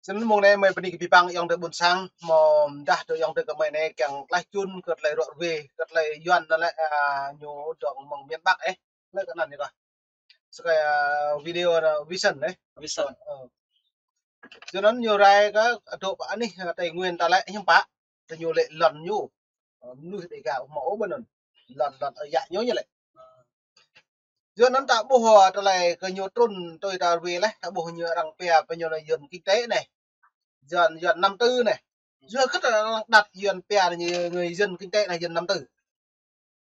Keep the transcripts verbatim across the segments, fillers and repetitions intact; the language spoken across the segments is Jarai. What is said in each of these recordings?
Snăn mông anai mơi bơni kơ abih bang ayŏng adơi ƀuôn sang, mơ̆ mdah tơ ayŏng adơi kơ mơi anai kiăng klaih čun kơ tơlơi ruă ruê, kơ tơlơi Yuan anăn lĕ, a, ñu dŏng mơ̆ng miền Bắc ĕh. Lĕ kơ anăn ñu kah. Sơkai, a, video anăn Vision ĕh. Vision. Ơ. Yua anăn ñu rai kơ adôk pơ anih, a, Tây Nguyên ta lĕ hiư̆m pă. Tơ ñu lĕ lŏn ñu. Ơ, mnuih Đêga ƀu hmâo ôh ƀơi anăn. Lŏn, lŏn ơi yă ñu ñu lĕ. Yua anăn ta ƀuh, ơ, tơlơi kơ ñu trŭn tui ta ruê leh, ta ƀuh ñu arăng pia pơ ñu anăn Yuan kinh tế anai. Yuan, Yuan năm tư anai. Yua hơget arăng đặt Yuan pia ñu người Yuan kinh tế anai Yuan năm tư.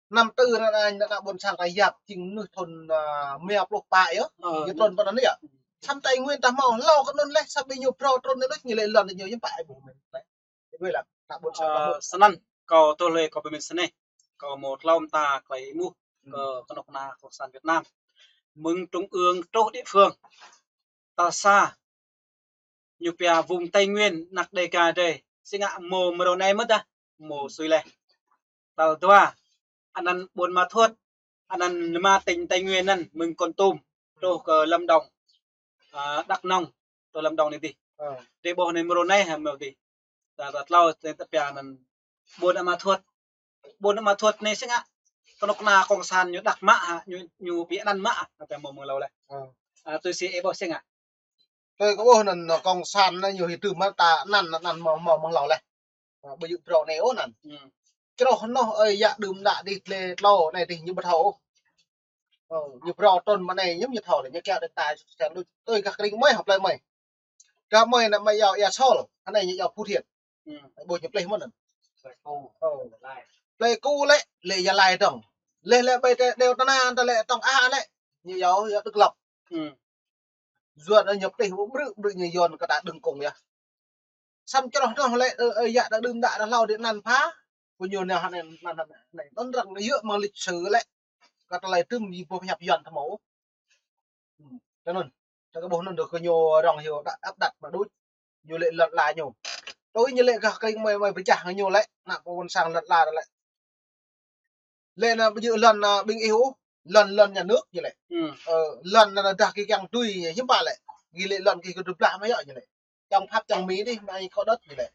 Năm tư anăn, anăn, anăn ƀuôn sang ta yap jing mnuih thŭn, ơ, mia pluh pă yơh. Ơ, ñu trŭn pơ anăn yơh. Samơ̆ Tây Nguyên ta hmâo hlâo kơ anŭn leh, samơ̆ ñu phrâo trŭn anŭn ñu lĕ lŏn ñu hiư̆m pă ƀuh mơ̆n leh. Ƀơi lăng, anăn ƀuôn sang ta ƀuh. Ơ, snăn, kâo tơlơi kâo pơmĭn snei. Kâo mơ̆ tlâo mta tơlơi êmuh kơ, hmm, kơnuk kơna Cộng sản Việt Nam. Mơ̆ng trung ương truh địa phương. Tal sa, ñu pia vùng Tây Nguyên, anak Đêga drei. Si ngă mơ̆ mrâo anai mơ̆ dah, mơ̆ sui leh. Tal dua, anăn Buôn Ma Thuột, anăn anăn tỉnh Tây Nguyên anăn, mơ̆ng Kon Tum, truh kơ Lâm Đồng, a, Đắk Nông, truh Lâm Đồng anai dih. Ơ. Drei ƀuh anai mrâo anai hă mrâo dih. Tal, tal tlâo, tal pia anăn Buôn Ma Thuột. Buôn Ma Thuột anai si ngă. Kơnuk kơna Cộng sản ñu đăk mă hă, ñu, ñu ƀu anăn mă hă, kơ ta mơ̆ mơ̆ng hlâo leh. Ơ. A, tui si ih ƀuh si ngă. Tui kâo ƀuh anăn Cộng sản anai ñu hơdôm mă ta anăn, anăn mơ̆, mơ̆ mơ̆ng hlâo leh. Ơ, ƀu djơ̆ phrâo anai ôh anăn. Hmm. Čroh anŏ ơi yă đưm đă dih tlê tlâo anai dih ñu ƀu thâo ôh. Ơ, ñu phrâo trŭn mơ̆ng anai ñu, ñu thâo leh, ñu kiăng đơ̆ng ta sen đuč. Tui gah krĭng mơi, hŏ plei mơi. Gah mơi anăn mơi yua Ia Sol, anai ñu yua Phú Thiện. Hmm. Ƀuh ñu plih mơ̆n anăn. Plei Ku. Ơ. Plei Ku lĕ, lĕ Gia Lai dơ̆ng. Leh lĕ ƀơi tơ-, đeo tơnah ta lĕ tŏng a lĕ. Ñu yua, yua Đức Lộc. Hmm. Yuan ñu plih ƀu ƀrư̆, ƀrư̆ ñu Yuan kơ ta đơ̆ng kông yơh. Samơ̆ čroh anŏ lĕ, ơ, ơ, yă ta đưm đă ta hlâo dih anăn pha. Pơ ñu anai, anăn, anăn, anăn. Anăn arăng yơh mơ̆ng lịch sử lĕ. Kơ tơlơi tŭm yơh ƀuh hiăp Yuan ta hmâo. Hmm. Tơ anŭn. Ta kơ ƀuh anŭn dơ̆ng kơ ñu arăng yơh đa-, áp đặt mă đuč. Ñu lĕ lŏn ala ñu. Tui ñu lĕ gah krĭng mơi, mơi pơčah ñu lĕ. Ană ƀuôn sang lŏn ala lĕ. Lĕ anăn ƀu djơ̆ lŏn, a, ƀing ih ôh, lŏn, lŏn nhà nước ñu lĕ. Hmm. Ơ, lŏn anăn dah gih kiăng tui ñu, hiư̆m pă lĕ. Gih lĕ lŏn gih kơ tơblah mă yơh ñu lĕ. Chống Pháp, chống Mỹ dih, mă ih kơ đất ñu lĕ.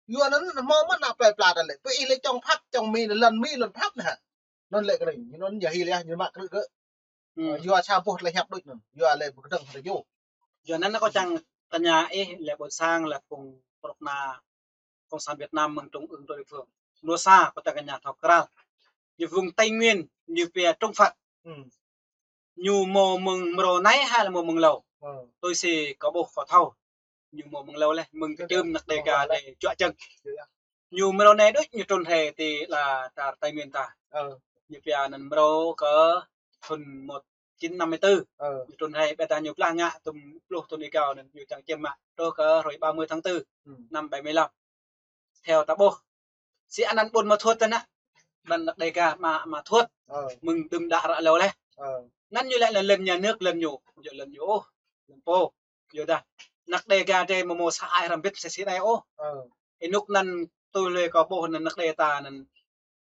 Yua anăn hmâo mơ̆n ană plei pla ta lĕ. Pơ ih lĕ chống Pháp, chống Mỹ, lŏn Mỹ, lŏn Pháp anăn hă. Anŭn lĕ kơ anai, anŭn ñu hil yơh, ñu mă krư̆ kơ. Hmm. Ơ, yua sa boh tơlơi hiăp đuč anŭn. Yua lĕ pơkơdơ̆ng hơdră yơh. Yua anăn kâo čang tơña ih lĕ ƀuôn sang lĕ phung kơnuk kơna Cộng sản Việt Nam mơ̆ng trung ương truh địa phương. Mrô sa, kâo čang tơña thâo krăl. Ñu vùng Tây Nguyên, ñu pia Trung Phật. Hmm. Ñu mơ̆ mơ̆ng mrô anai hă lĕ mơ̆ mơ̆ng hlâo. Ơ. Tui si kâo ƀuh kâo thâo. Ñu mơ̆ mơ̆ng hlâo leh, mơ̆ng kơ tơm ană Đêga drei juă jơ̆ng. Ñu mrô anai đuč ñu trŭn rai ti ala čar Tây Nguyên ta. Ơ. Ñu pia anăn mrô kơ thŭn một chín năm mươi tư. Ơ. Ñu trŭn rai, ƀiădah ñu blah ngă tŭm pluh thŭn êgao anăn ñu čang čiêm mă truh kơ hrơi ba mươi tháng tư, hmm, năm bảy mươi lăm. Theo ta ƀuh. Si anăn Buôn Ma Thuột anăn. Anăn ană Đêga mă, Ma Thuột. Ơ. Mơ̆ng đưm đă ră hlâo leh. Ơ. Anăn ñu lĕ lŏn nhà nước lŏn ñu. Yua lŏn ñu ôh. Lŏn pô. Yua dah. Ană Đêga drei mơ̆ mơ̆ sa ai hrăm bĭt sa si anai ôh. Ơ. Ênuk anăn tui lui kâo ƀuh anăn ană Đêga ta anăn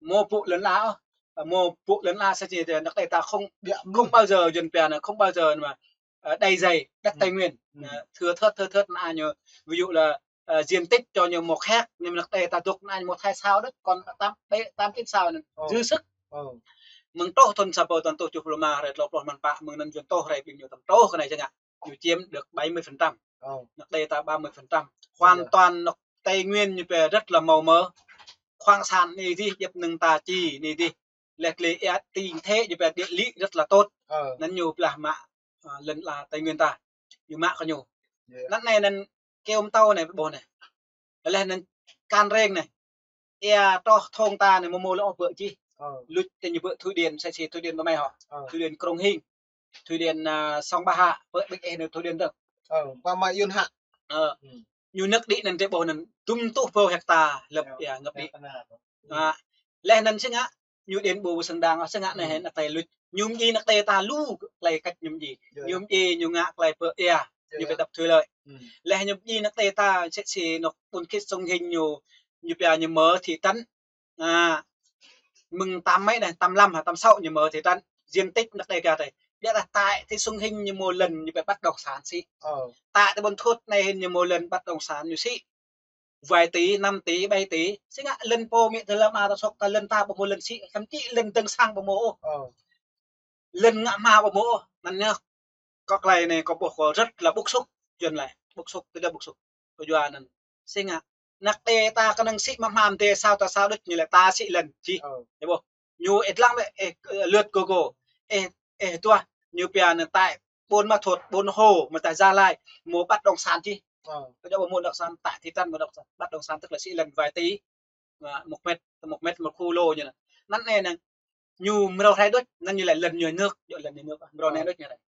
mơ̆ pŭ lŏn ala ôh. Mơ̆ pŭ lŏn ala sa si ană Đêga ta không, không bao giờ Yuan pia anăn không bao giờ mà, ờ, đai dày đất Tây Nguyên. Ờ, thưa thớt, thưa thớt anăn ñu, ví dụ là, ờ, diện tích cho ñu một héc, nhưng mà ană Đêga ta dŏ anăn ñu một héc sa đuč, còn tám, tám chín sa anăn dư sức. Mơ̆ng truh thŭn sa rơbâo tujuh pluh lima rai tlâo pluh mơ̆n pă, mơ̆ng anăn Yuan truh rai ƀing ñu tăm truh kơ anai čang ngă. Ñu chiếm được bảy mươi phần trăm. Ơ. Ană Đêga ta ba mươi phần trăm. Hoàn toàn ană Tây Nguyên ñu pia rất là màu mỡ. Khoáng sản anai dih, djăp năng ta či anai dih. Leh lĕ, ơ, tình thế ñu pia địa lý rất là tốt. Ơ. Anăn ñu blah mă, ơ, lŏn ala Tây Nguyên ta. Ñu mă kơ ñu. Anăn anai anăn kơyâo mtâo anai ƀuh anai. Leh anăn kan reng anai. Ia truh thŏng ta anai mơ̆ mơ̆ lŏ ƀơ̆ čih. Ơ. Luč tơ ñu ƀơ̆ thủy điện, sa si thủy điện ƀơi mơi hŏ. Ơ. Thủy điện Krông Hing. Thủy điện, à, Sông Ba Hạ, ƀơ̆ ƀing ih anăn thủy điện dơ̆ng. Ơ, ƀơi mơi Yuan hă. Ơ. Hmm. Ñu ngă đĭ anăn drei ƀuh anăn dŭm rơtuh rơbâo hecta lăp ia ngă đĭ. À, leh anăn si ngă, ñu điện bù sang đang, si ngă anai hĕ ană Đêga luč. Ñu mdjiê ană Đêga ta lu tơlơi kăč ñu mdjiê. Ñu mdjiê ñu ngă tơlơi ƀơ̆ ia. Ñu ƀu đăp thủy lợi. Leh ñu mdjiê ană Đêga ta, sa si anôk ƀuôn Khit Sông Hinh ñu, ñu pia ñu mơ̆ thị trấn. À, mơ̆ng tám mấy anai, tám lăm hă, tám sáu ñu mơ̆ thị trấn. Diện tích ană Đêga drei. Biă dah tại ti sung hing ñu mơ̆ lŏn ñu pĕ bắt đồng sản sĭ. Ơ. Tại ti ƀôn thuôt anai hing ñu mơ̆ lŏn bắt đồng sản ñu sĭ. Vài tỷ, năm tỷ, bảy tỷ. Sĭ ngă lŏn pô mĭ tơlơi mă ta sŏk ta lŏn ta ƀu mơ̆ lŏn sĭ. Thậm chí lŏn dơ̆ng sang ƀu mơ̆ ôh. Ơ. Lŏn ngă hma ƀu mơ̆ ôh. Anŭn yơh. Kơ tơlơi anai kơ ƀuh kơ rất là bức xúc. Yuan lĕ bức xúc, tơlơi bức xúc. Kơ Yuan anŭn. Sĭ ngă. Năk đe ta kơnơ̆ng sĭ mă hmam tê sao ta sao đôč ñu lĕ ta sĭ lŏn či. Ơ. Yơh ƀuh. Ñu ih lăng ƀĕ, ih, lượt kơ kơ. Ih, ih tuah. Ñu pia anŭn tại ƀôn mă thuôt, ƀôn hô, mă ta Gia Lai, mơ̆ bắt đồng sản či. Ơ. Kơ jŏ ƀu mơ̆ đồng sản, tại thị trấn mơ̆ đồng sản. Bắt đồng sản tức là sĭ lŏn vài tỷ. Mă, một mét, một mét một khu lô ñu anŭn. Anŭn anai anŭn. Ñu mrâo hrơi đôč, anŭn ñu lĕ lŏn nhà nước, jŏ lŏn nhà nước, mrâo anai đôč ñu hrơi.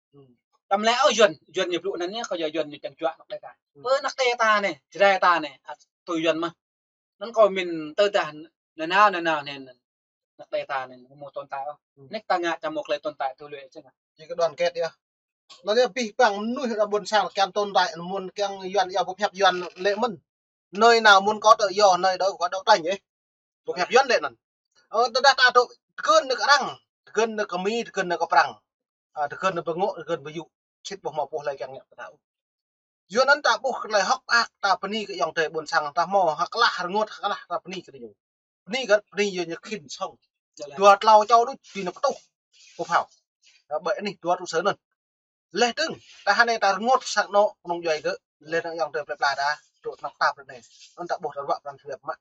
Tơm lĕ ôh Yuan, Yuan ñu blŭ anŭn ñu, kơ jŏ Yuan ñu čang juă năk đe ta. Ơ năk đe ta anai, Jrai ta anai, ăt tui Yuan mơ̆n. Anŭn kơ min tơdah nanao, nanao anai, năk đe ta anai, mơ̆ tồn tại ôh. Nĕk ta ngă čang mơ̆ tơlơi tồn tại tui lui sĭ ngă. Chỉ có đoàn kết yơh. Lŏn yơh abih bang mơnuih ră ƀôn sang kiăng tồn tại, mơ̆n kiăng Yuan yơh ƀu pơhiăp Yuan lĕ mơ̆n. Nơi nào muốn có tự do, nơi đó có đấu tranh ih. Ƀu pơhiăp Yuan lĕ anŭn. Ơ, tơdah ta dŏ tơgŭn nao kơ arăng, tơgŭn nao kơ Mi, tơgŭn nao kơ Prăng. Ơ, tơgŭn nao pơ ngŏ, tơgŭn pơ yŭ. Sĭt ƀu hmâo pô hlơi kiăng ngă pơtao. Yuan anŭn ta ƀuh tơlơi hơ̆k mơak ta bơni kơ ayŏng adơi ƀôn sang ta hmâo hơ̆k lah rơngot hơ̆k lah ta bơni kơ ñu. Bơni kơ bơni yơh ñu khĭn sŏng. Dua klâo čô đôč tui nao kơtuh. Kơ phao. Ơ, ƀơi anih dua trụ sở anŭn. Leh dơ̆ng, ta hơnai ta rơngot sang anŏ kơnung djuai gơ̆, leh dơ̆ng ayŏng adơi plơi pla ta, dŏ năp tap ră anai. Anŭn ta ƀuh ta ruă pran jua mă.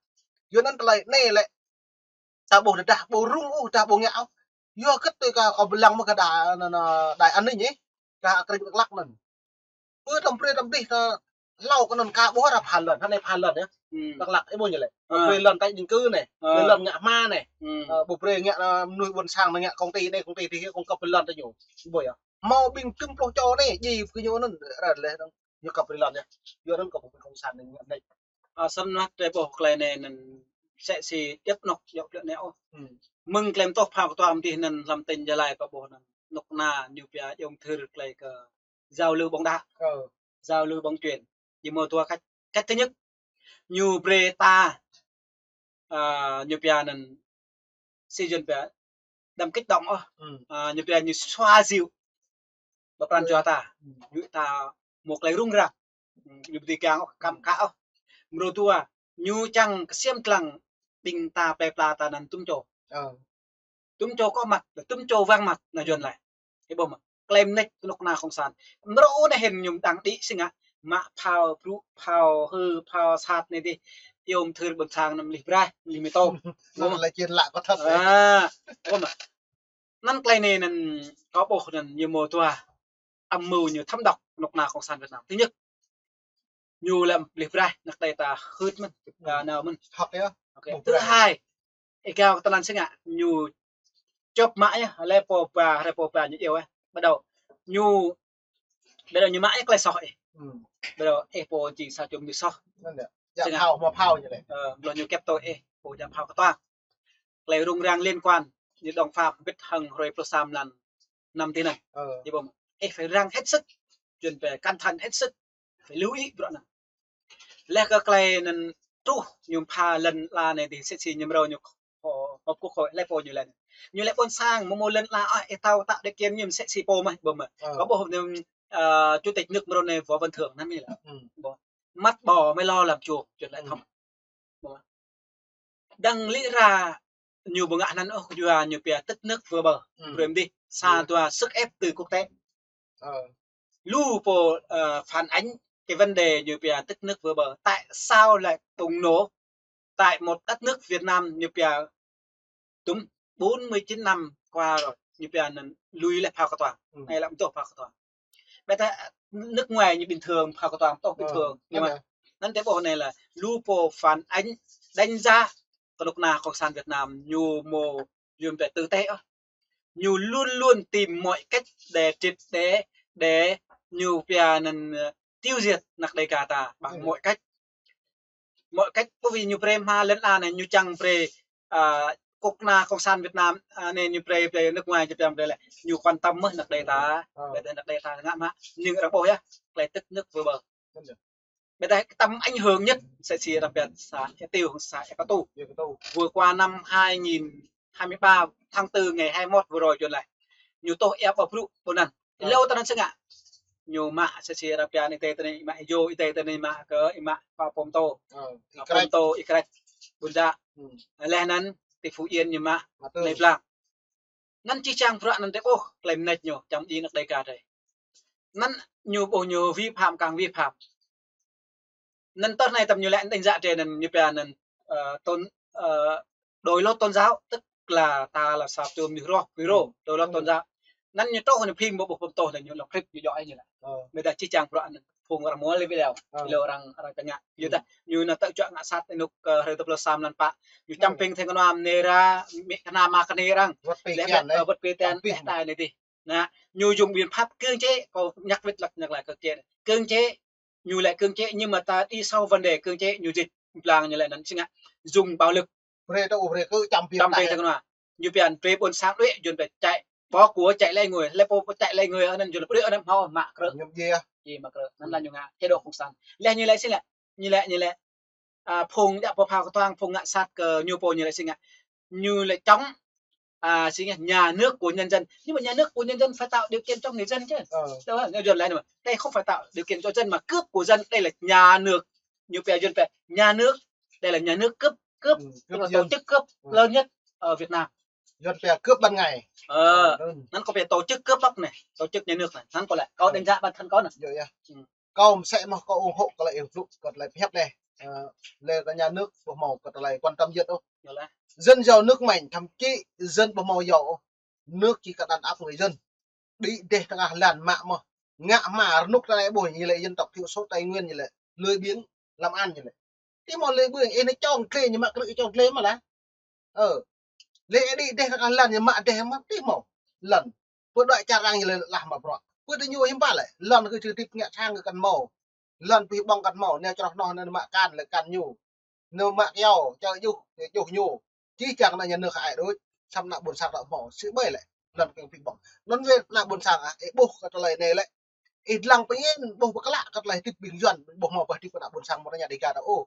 Yuan anŭn tơlơi anai lĕ, ta ƀuh tơdah ƀu rŭng ôh, tơdah ƀu ngă ôh. Yua hơget tui kơ kâo pơblang mơ̆ kơ đài, anŭn, anŭn, đài an ninh ih, kơ krĕč Dak Lak anŭn. Pơ tơm brơi tơm dih ta hlâo kơ anŭn ka ƀuh ră pha lŏn, hơnai pha lŏn yơh. Dak Lak ih ƀuh ñu lĕ. Ƀu brơi lŏn tơčô ñu kơ anai, brơi lŏn ngă hma anai. Ƀu brơi ngă, anŭn mơnuih ƀôn sang anai ngă công ty anai, công ty dih, cung cấp lŏn tơ ñu. Ƀuh yơh. Hmâo ƀing tơm pluh čô anai, djai kơ ñu anŭn, ră leh anŭn, ñu kơ brơi lŏn yơh. Yua anŭn kơ ƀing cộng sản anai ngă anai. Ơ, sĭt mơ̆n tơlơi ƀuh tơlơi anai anŭn sĕ si iăp nŏk yŏk tơlơi anai ôh. Mơ̆ng tơlơi mơtuh phao kơtuang dih anŭn hlăm tỉnh Gia Lai kơ ƀuh anŭn. Nŏk anai ñu pia iâu mơthưr tơlơi kơ giao lưu bóng đá. Giao lưu bóng chuyền. Ñu mơ̆ dua cách. Cách thứ nhất, ñu brơi ta, ơ, ñu pia anŭn sĭ Yuan pia đăm kích động ôh. Ơ, ñu pia ñu xoa dịu. Ƀơi pran jua ta. Ñu ta mơ̆ tơlơi rŭng răng. Ñu ƀu dưi kiăng ôh, kăm kă ôh. Mrô dua, ñu čang kơsiam lăng ƀing ta plơi pla ta anŭn tŭm čô. Tŭm čô kơ măt, tŭm čô wang măt, anŭn Yuan lĕ. Ih ƀuh mơ̆, tơlơi mơneč kơnuk kơna cộng sản. Mrô anai hĭn ñu đang đĭ sĭ ngă, mă phao brŭ, phao hư, phao sat anai dih. Iâu mơthưr ƀôn sang anŭn mơlih braih, mơlih mơtŏm. Anŭn lĕ chiến lạ có thật đấy. Ơ, ƀuh mơ̆. Anŭn tơlơi anai anŭn kơ ƀuh anŭn ñu mơ̆ dua âm mưu ñu thâm độc kơnuk kơna cộng sản Việt Nam. Thứ nhất, ñu lăm mơlih braih năk đe ta hưt mơ̆n, ta nao mơ̆n. Thứ hai, ih kiăng kơ tơlơi sĭ ngă, ñu čŏp mă yơh, lĕ pô ba, lĕ pô ba ñu iâu yơh. Bắt đầu ñu, bắt đầu ñu mă yơh tơlơi soh ih. Bắt đầu ih pô jing sa čô mơnuih soh. Ơ, bắt đầu ñu kĕp tui ih, pô djă phao kơtuang. Tơlơi rŭng răng liên quan, ñu đóng phạt bĭt hăng hrơi pluh sa mlan năm tih anŭn. Ih ƀuh mơ̆, ih phải răng hết sức, Yuan pia cẩn thận hết sức, phải lưu ý bruă anŭn. Leh kơ tơlơi anŭn truh ñu pha lŏn ala anai dih sĭ si ñu mrâo ñu họp, họp quốc hội lĕ pô ñu lĕ. Ñu lĕ ƀôn sang mơ̆ mơ̆ lŏn ala ôh, ih thâo tạo điều kiện ñu sĭ si pô mơ̆, ƀuh mơ̆. Kơ ƀuh anŭn, ơ, chủ tịch nước mrâo anai Võ Văn Thưởng anŭn mơ̆ lĕ. Măt bò mơ̆ lo làm chuồng, Yuan lĕ thâo mơ̆. Đang lĕ ra ñu ƀu ngă anŭn ôh, yua ñu pia tức nước vỡ bờ. Brơi mơ̆ dih, sa dua sức ép từ quốc tế. Lu pô, ơ, phản ánh cái vấn đề ñu pia tức nước vỡ bờ. Tại sao lại bùng nổ tại một đất nước Việt Nam ñu pia tŭm bốn mươi chín năm qua rồi, ñu pia anŭn lui lĕ phao kơtuang. Anai lăm tŏ phao kơtuang. Ƀĕ ta nước ngoài ñu bình thường, phao kơtuang tŏ bình thường. Nhưng mà anŭn tơlơi ƀuh anai lĕ lu pô phản ánh, đánh giá kơnuk kơna cộng sản Việt Nam ñu mơ̆ Yuan pia tử tế ôh. Ñu luôn luôn tìm mọi cách để triệt để, để ñu pia anŭn, ơ, tiêu diệt năk đe ka ta bằng mọi cách. Mọi cách, bởi vì ñu brơi hma lŏn ala anai, ñu čang brơi, ơ, kơnuk kơna cộng sản Việt Nam, ơ, anai ñu brơi, brơi nước ngoài ñu čang brơi lĕ. Ñu quan tâm mơ̆ năk đe ta, ƀĕ ta năk đe ta ngă mă, nhưng arăng ƀuh yơh, tơlơi tức nước vỡ bờ. Ƀĕ ta tơm ảnh hưởng nhất, sĭ si arăng pia xã Ea Tiêu, xã Ea Katu. Vừa qua năm hai nghìn hai mươi ba tháng tư ngày hai mươi mốt vừa rồi Yuan lĕ. Ñu tŏh ia ƀơi bruă ƀơi anŭn. Ơ. Hlâo tơ anŭn sĭt ngă. Ñu mă sĭt sĭt arăng pia anai tơ anai mă Iô, anai tơ anai mă kơ mă pơpŭ tô. Ơ, pơpŭ tô Y-Krêč. Ƀôn Dă. Hmm. Laih anŭn ti Phú Yên ñu mă Mă tơ. Plei Blang. Anŭn čih čang bruă anŭn tơ ƀuh, klei mơneč ñu, čăm đi năk Đêga tơ. Anŭn ñu ƀuh ñu vi phạm kang vi phạm. Anŭn tơ anai tăm ñu lĕ đánh giá tơ anŭn ñu pia anŭn, ơ, tôn, ơ, đội lốt tôn giáo, tức là ta là sa tơm ñu roh, piro, đội lốt tôn giáo. Anŭn ñu tŏh ñu phim ƀuh ƀuh pơtŏh anŭn ñu lŏk krip ñu djŏ ai ñu lĕ. Ơ. Mơ̆ ta čih čang bruă anŭn. Phung arăng mual lĕ video. Ơ. Lĕ arăng, arăng tơngă. Yua dah, ñu anŭn tơčuă ngă sat anŭn kơ hrơi tơpluh sa mlan pă. Ñu čăm ping theng kơnua mơnê ra, mĭ kơna mă kơnê arăng. Wơ̆t pê tian, ơ, wơ̆t pê tian, čăm ping. Tơ anai dih. Anŭn, ñu dùng biện pháp cưỡng chế, kâo nhắc wơ̆t lăk nhắc lại kơ kiơ. Cưỡng chế, ñu lĕ cưỡng chế, nhưng mà ta đi sâu vấn đề cưỡng chế, ñu dịch, blang ñu lĕ anŭn sĭt ngă, dùng bạo lực. Brơi tơ, brơi kơ čăm ping. Čăm ping theng kơnua. Ñu pia brơi ƀôn sang đuaĭ, Yuan pia chạy, bỏ của chạy lấy người, lĕ pô chạy lấy người, anŭn Yuan đuaĭ anŭn hmâo mă krư̆. Ñu djai. Djai mă krư̆. Anŭn lĕ ñu ngă, chế độ cộng sản. Lĕ ñu lĕ sĭt lĕ, ñu lĕ, ñu lĕ. Ơ, phung djă pơphao kơtuang, phung ngă sat kơ ñu pô ñu lĕ sĭt ngă. Ñu lĕ chống, ơ, sĭt ngă, nhà nước của nhân dân. Nhưng mà nhà nước của nhân dân phải tạo điều kiện cho người dân chứ. Ơ. Đâu, ñu Yuan lĕ anŭn. Đây không phải tạo điều kiện cho dân mà cướp của dân. Đây là nhà nước, ñu pia Yuan pia nhà nước. Đây là nhà nước cướp, cướp, ừ, tức là tổ chức cướp, ừ, lớn nhất ở Việt Nam. Yuan pia cướp ban ngày. Ơ, anŭn kâo pia tổ chức cướp bóc anai, tổ chức nhà nước anai. Anŭn kâo lĕ, kâo đánh giá bản thân kâo anŭn. Yơh, yơh. Kâo mơsĕ mơ̆ kâo ủng hộ kơ tơlơi ih blŭ, kơ tơlơi pơhiăp anai. Ơ, lĕ kơ nhà nước ƀu hmâo kơ tơlơi quan tâm dân ôh. Dân giàu nước mạnh, thậm chí dân ƀu hmâo giàu ôh. Nước chỉ cần đàn áp người dân. Đĭ đeh tơngah lan mă mơ̆. Ngă hmua rơnŭk tơ anai ƀuh ñu lĕ dân tộc thiểu số Tây Nguyên ñu lĕ. Lười biếng, làm ăn ñu lĕ. Tih hmâo lĕ ƀơi, ih anai čong tlê ñu mă krư̆ čong tlê mơ̆ lah. Ơ. Lĕ đĭ đeh tơngah lan ñu mă đeh mă tih hmâo. Lŏn. Pơ đuaĭ čar arăng ñu lĕ lah mă bruă. Pơ tơ ñu hiư̆m pă lĕ. Lŏn kơ čư tip ngă sang kơ kăn hmâo. Lŏn pih ƀơ̆ng kăn hmâo. Ñu čroh noh ñu mă kan lĕ kan ñu. Ñu mă kyâo, čơ juh, čơ juh ñu. Čih čang anŭn ñu nơ̆ ai đôč. Samơ̆ ană ƀôn sang ta hmâo. Sĭ ƀai lĕ. Lŏn kơ pih ƀơ̆ng. Anŭn wơ̆t ană ƀôn sang ah, ih ƀuh kơ tơlơi anai lĕ. Ih lăng pơñen ƀuh pơklă kơ tơlơi hơdip ƀing Yuan, ƀuh hmâo pơhơdip kơ ană ƀôn sang mơ̆ tơña Đêga ta ôh.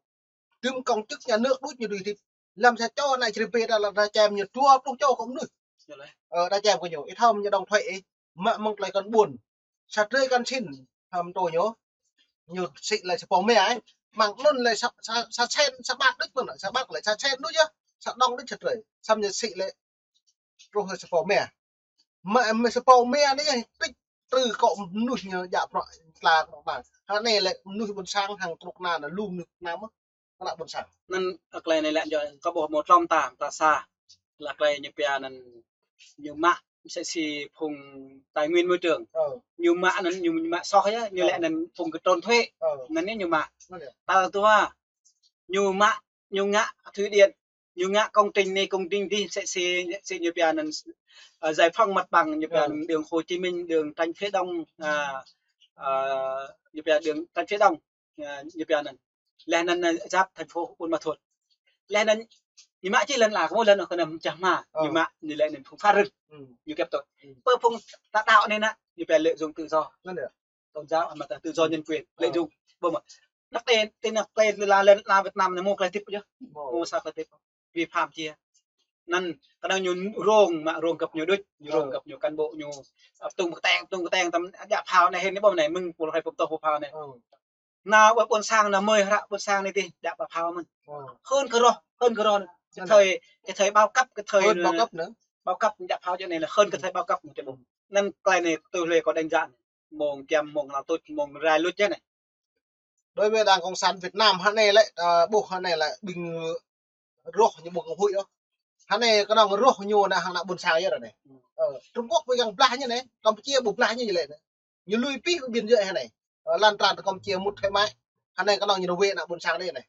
Tơm kông chức nhà nước đôč ñu dưi hơdip. Lăm sa čô ană Črê Bê ta lăng ta čem ñu dua pluh čô kơ mơnuih. Ñu lĕ. Ơ, ta čem kơ ñu. Ih thâo ñu đóng thuế ih. Mă mơ̆ng tơlơi kăn ƀuôn. Sa drơi kăn sĭn. Hăm tô ñu. Ñu sĭ lĕ sa pô mia ih. Mơ̆ng anŭn lĕ sa, sa, sa sen, sa ƀat đôč mơ̆n, sa ƀat lĕ sa sen đôč yơh. Sa đŏng đôč sa drơi. Samơ̆ ñu sĭ lĕ truh sa pô mia. Mă, mă sa pô mia anai yơh, trích trư kơ mơnuih ñu djă bruă tla kơ ƀang. Hă anai lĕ mơnuih ƀôn sang hăng truh kơ anai lu mơnuih kơ anai mơ̆. Kơ ană ƀôn sang. Anŭn, ơ, tơlơi anai lĕ ñu kơ ƀuh mơ̆ tlŏm ta, ta sa. Lĕ tơlơi ñu pia anŭn ñu mă mơsĕ si phung tài nguyên môi trường. Ơ. Ñu mă anŭn ñu, ñu mă soh yơh, ñu lĕ anŭn phung kơ trốn thuế. Ơ. Anŭn anai ñu mă. Anŭn yơh. Tal dua, ñu mă, ñu ngă thủy điện, ñu ngă công trình anai công trình dih, mơsĕ si, si ñu pia anŭn, ơ, giải phóng mặt bằng, ñu pia anŭn đường Hồ Chí Minh, đường Tránh Phía Đông, ơ, ơ, ñu pia đường Tránh Phía Đông, ơ, ñu pia anŭn. Laih anŭn, ơ, giáp thành phố Buôn Ma Thuột. Laih anŭn, ñu mă čih lŏn ala, kơ mơ̆ lŏn kơ anăm čah hmua, ñu mă, ñu lĕ anŭn phung phá rừng, ñu kĕp tui. Pơ phung ta đaŏ anai anŭn, ñu pia lợi dụng tự do. Tôn giáo, ama ta tự do nhân quyền, lợi dụng. Ƀơ̆ mơ̆. Anăk tê, tê anăk tê la lĕ la Việt Nam anai mơ̆ tơlơi hơdip yơh. Mơ̆ sa tơlơi hơdip. Vi phạm či. Anŭn, kơnơ̆ng ñu rông, mă rông găp ñu đôč, ñu rông găp ñu cán bộ ñu. Ơ, tung kơteng, tung kơteng, tăm djă phao anai, hĭn anai ƀơ̆ anai, mơ̆ng pô hrơi pơtô pô phao anai. Ană ƀôn sang ană mơi hră ƀôn sang anai tih, djă phao mơ̆n. Hơn kơ roh, hơn kơ roh. Cái thời, cái thời bao cấp, cái thời bao cấp, bao cấp djă phao čơ anai lĕ hơn cái thời bao cấp mơ̆n. Anŭn tơlơi anai tui hlơi kâo đánh giá. Mơ̆ng kiăm, mơ̆ng nao tuč, mơ̆ng rai luč yơh anai. Đối với Đảng Cộng sản Việt Nam hă anai lĕ, ơ, ƀuh hă anai lĕ ƀing roh ñu ƀu kơ huĭ ôh. Hă anai kơnơ̆ng roh ñu anai hăng ană ƀôn sang yơh anai. Ơ, Trung Quốc ƀu kiăng blah ñu anai, Campuchia ƀu blah ñu lĕ anai. Ñu lui pih ƀing yơh hă anai. Ơ, lan tràn tơ Campuchia mŭt hơi mă. Hă anai kơnơ̆ng ñu rơwe ană ƀôn sang anai anai.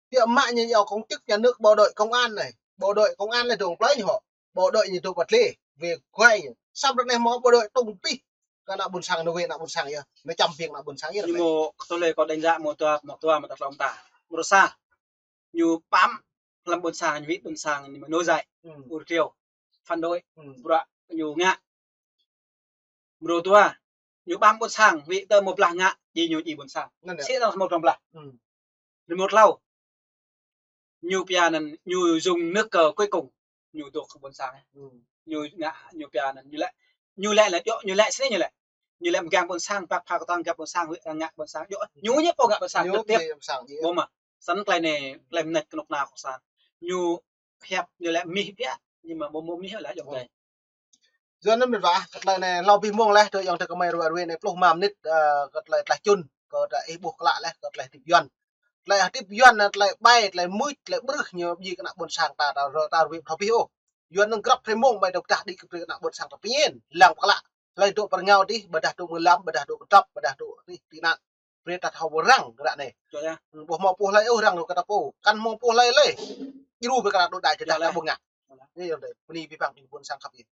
Tiŏ mă ñu yua công chức nhà nước bộ đội công an anai. Bộ đội công an anai dŏng plơi ñu hŏ. Bộ đội ñu dŏng pơtlê. Wê kuai ñu. Samơ̆ ră anai hmâo bộ đội tŏng pih. Kơ ană ƀôn sang anai wê ană ƀôn sang yơh. Anai čăm ping ană ƀôn sang yơh. Ñu mơ̆ kơ tơlơi kâo đánh giá mơ̆ tua, mơ̆ tua mơ̆ ta tlŏm ta. Mrô sa. Ñu ƀăm lăm ƀôn sang, ñu wĭ ƀôn sang, ñu mơ̆ nổi dậy. Ur triều. Phản đối. Bruă ñu ngă. Mrô dua, ñu ƀăm ƀôn sang, wĭ tơ mơ̆ blah ngă, djai ñu djai ƀôn sang. Anŭn yơh. Sĭ tơlơi mơ̆ trong blah. Mrô tlâo, ñu pia anŭn, ñu dùng nước cờ cuối cùng, ñu dŏ kơ ƀôn sang. Ñu ngă, ñu pia anŭn, ñu lĕ, Ñu lĕ lĕ, djơ̆, ñu lĕ sĭ ñu lĕ. Ñu lĕ mgang ƀôn sang, pap pha kơtang gah ƀôn sang, wĕ ngă ƀôn sang, djơ̆, ñu ñu pô ngă ƀôn sang, ñu kơtip. Ƀu mă. Săn tơlơi anai, tơlơi mơneč kơnuk kơna kơ sang. Ñu hiăp, ñu lĕ mih biă, ñu mă ƀu mơ̆ mih lĕ djơ̆. Yua anŭn mĭt wa, kơ tơlơi anai hlâo abih mông laih, tơ ayŏng adơi gơmơi ruai ruai anai pluh rơma mơnit, ơ, kơ tơlơi tlaih čun, kơ tơlơi ih ƀuh klă laih, kơ tơlơi hơdip Yuan. Tơlơi hơdip Yuan, tơlơi ƀai, tơlơi mưč, tơlơi ƀrưh ñu ƀing kơnuk kơna ƀôn sang ta, ta, ta ruai ƀu thâo abih ôh. Yua anŭn grăp hrơi mông ƀai dŏ pơdah đĭ kơ ƀing kơnuk kơna ƀôn sang ta pơñen, lăng pơklă. Hlơi dŏ pơ rơngiao adih, ƀôdah dŏ mơlam, ƀôdah dŏ kơdŏp, ƀôdah dŏ adih tị nạn. Brơi ta thâo răng ră anai. Ƀu hmâo pô hlơi ôh răng dŏ kơ ta pô. Kăn hmâo pô hlơi lĕ. Djru ƀing kơnuk kơna dŏ đai čơdah ta ƀu ngă. Anai yơh đơi. Bơni abih bang ƀing ƀôn sang khăp yơh.